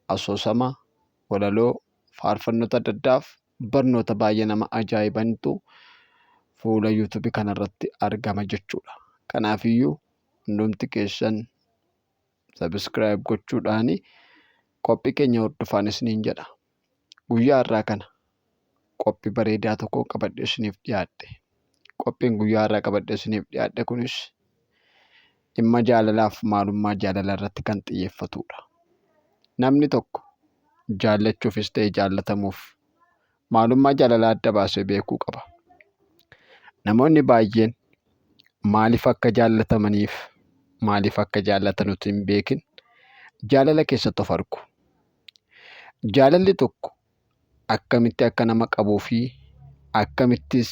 Asoosama, walaloo, faarfannoota adda addaaf barnoota baay'ee nama ajaa'ibantu fuula YouTube kanarratti argama jechuudha. Kanaafiyyuu hundumti keessan subscribe gochuudhaan qophii keenya hordofaan isiniin jedha. Guyyaa har'aa kana qophii bareedaa tokko qabadhee isiniif dhiyaadhe. Qophiin guyyaa har'aa qabadhee isiniif dhiyaadhe kunis dhimma jaalalaaf maalummaa jaalalaa irratti kan xiyyeeffatudha. Namni tokko jaallachuufis ta'e jaallatamuuf maalummaa jaalalaa adda baasee beekuu qaba. Namoonni baay'een maaliif akka jaallatamaniif maaliif akka jaallatan utuu hin beekin jaalala keessatti of argu. Jaalalli tokko akkamitti akka nama qabuu fi akkamittis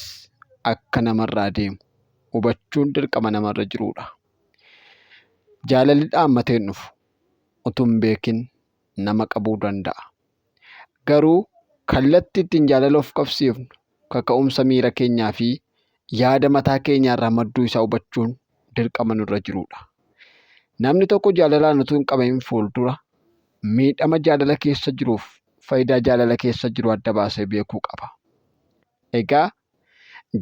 akka namarraa deemu hubachuun dirqama namarra jiruudha. Jaalalli dhaammatee hin dhufu. Utuu hin beekin nama qabuu danda'a. Garuu kallattii ittiin jaalala of qabsiifnu kaka'umsa miira keenyaa fi yaada mataa keenyaarraa madduu isaa hubachuun dirqama nurra jiruudha. Namni tokko jaalalaan utuu hin qabamin fuuldura miidhama jaalala keessa jiruuf faayidaa jaalala keessa jiru adda baasee beekuu qaba. Egaa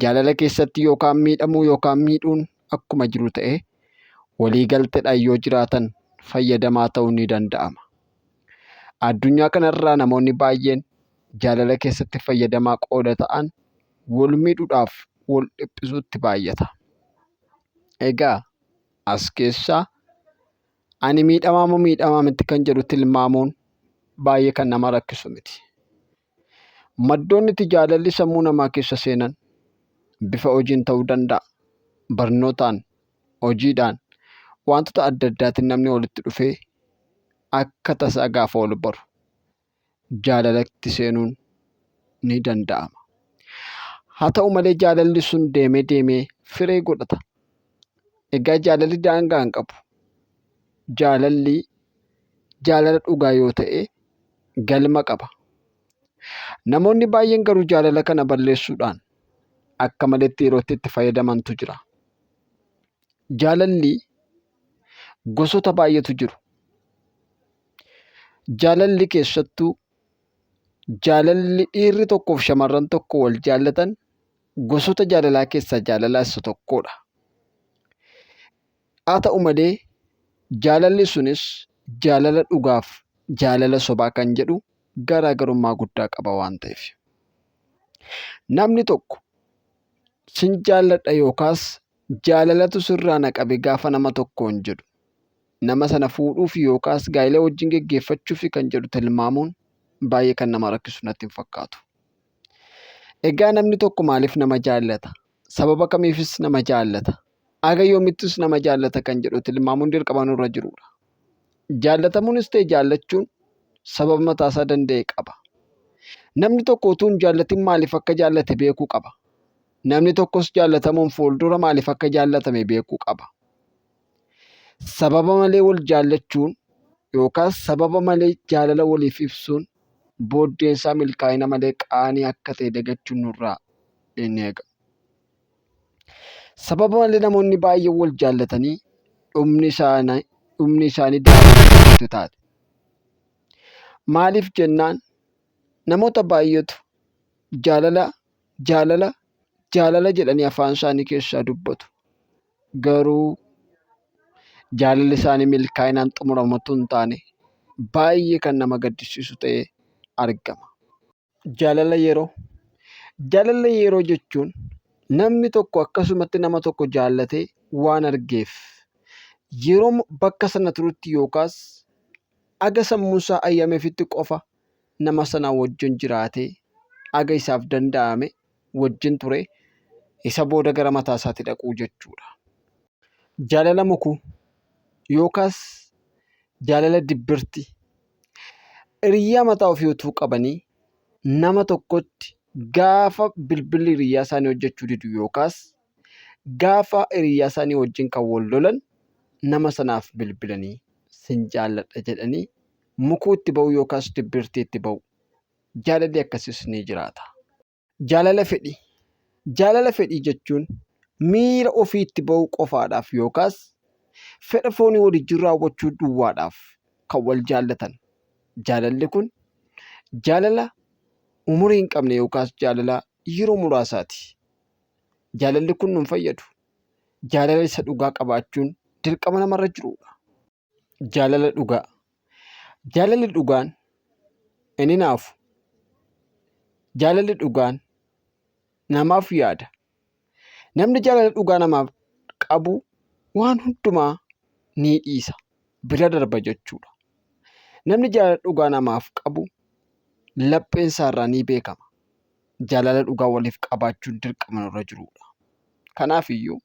jaalala keessatti yookaan miidhamuu yookaan miidhuun akkuma jiru ta'ee waliigalteedhaan yoo jiraatan fayyadamaa ta'uun ni danda'ama. Addunyaa kanarraa namoonni baay'een jaalala keessatti fayyadamaa qooda ta'an wal miidhuudhaaf wal dhiphisuutti baay'ata. Egaa as keessaa ani miidhamaa moo miidhamaa miti kan jedhu tilmaamuun baay'ee kan nama rakkisu miti. Maddoonni itti jaalalli sammuu namaa keessa seenan bifa hojiin ta'uu danda'a. Barnootaan, hojiidhaan, wantoota adda addaatiin namni walitti dhufee akka tasaa gaafa wal baru jaalalatti seenuun ni danda'ama. Haa ta'u malee jaalalli sun deemee deemee firee godhata. Egaa jaalalli daangaa hin qabu. Jaalalli jaalala dhugaa yoo ta'e galma qaba. Namoonni baay'een garuu jaalala kana balleessuudhaan akka maletti yerootti itti fayyadamantu jira. Jaalalli gosoota baay'eetu jiru. Jaalalli keessattuu jaalalli dhiirri tokkoof shamarran tokko wal jaallatan gosoota jaalalaa keessaa jaalalaa isa tokkodha. Haa ta'u malee jaalalli sunis jaalala dhugaaf jaalala sobaa kan jedhu garaagarummaa guddaa qaba waan ta'eef. Namni tokko sin jaalladha yookaas jaalalatu sirraa na qabe gaafa nama tokkoon jedhu nama sana fuudhuuf yookaas gaa'ela wajjin geggeeffachuuf kan jedhu tilmaamuun baay'ee kan nama rakkisu natti hin fakkaatu. Egaa namni tokko maaliif nama jaallata? Sababa kamiifis nama jaallata? Haga yoomittis nama jaallata kan jedhu tilmaamuun dirqama nurra jirudha. Jaallatamuunis ta'e jaallachuun sababa mataasaa danda'e qaba. Namni tokko utuu hin jaallatin maaliif akka jaallate beekuu qaba. Namni tokkos jaallatamuun fuuldura maaliif akka jaallatame beekuu qaba. Sababa malee wal jaallachuun yookaas sababa malee jaalala waliif ibsuun booddeen isaa milkaa'ina malee qaanii akka ta'e dagachuun nurraa hin eegamu. Sababa malee namoonni baay'een wal jaallatanii dhumni isaanii dhumni isaanii daawwatu taate. Maaliif jennaan namoota baay'eetu jaalala jaalala jaalala jedhanii afaan isaanii keessaa dubbatu. Garuu jaalalli isaanii milkaa'inaan xumurama utuu hin taane baay'ee kan nama gaddisiisu ta'ee argama. Jaalala yeroo. Jaalala yeroo jechuun namni tokko akkasumatti nama tokko jaallatee waan argeef yeroo bakka sana turutti yookaas aga sammuunsaa ayyameefitti qofa nama sana wajjin jiraatee aga isaaf danda'ame wajjin ture isa booda gara mataa isaatti dhaquu jechuudha. Jaalala mukuu yookaas jaalala dibbirtii. Hiriyyaa mataa ofii utuu qabanii nama tokkotti gaafa bilbilli hiriyyaa isaanii hojjechuu didu yookaas gaafa hiriyyaa isaanii wajjin kan wal lolan nama sanaaf bilbilanii sin jaalladha jedhanii mukuu itti ba'u yookaas dibbirtii itti ba'u. Jaalalli akkasiis ni jiraata. Jaalala fedhii. Jaalala fedhii jechuun miira ofii itti ba'uu qofaadhaaf yookaas fedha foonii waliin raawwachuu duwwaadhaaf kan wal jaallatan. Jaalalli kun jaalala umurii hin qabne yookaas jaalala yeroo muraasaati. Jaalalli kun nun fayyadu. Jaalala isa dhugaa qabaachuun dirqama namarra jirudha. Jaalala dhugaa. Jaalalli dhugaan hin hinaafu. Jaalalli dhugaan namaaf yaada. Namni jaalala dhugaa namaaf qabu waan hundumaa ni dhiisa, bira darba jechuudha. Namni jaalala dhugaa namaaf qabu lapheen isaa irraa ni beekama. Jaalala dhugaa waliif qabaachuun dirqama nurra jirudha. Kanaaf iyyuu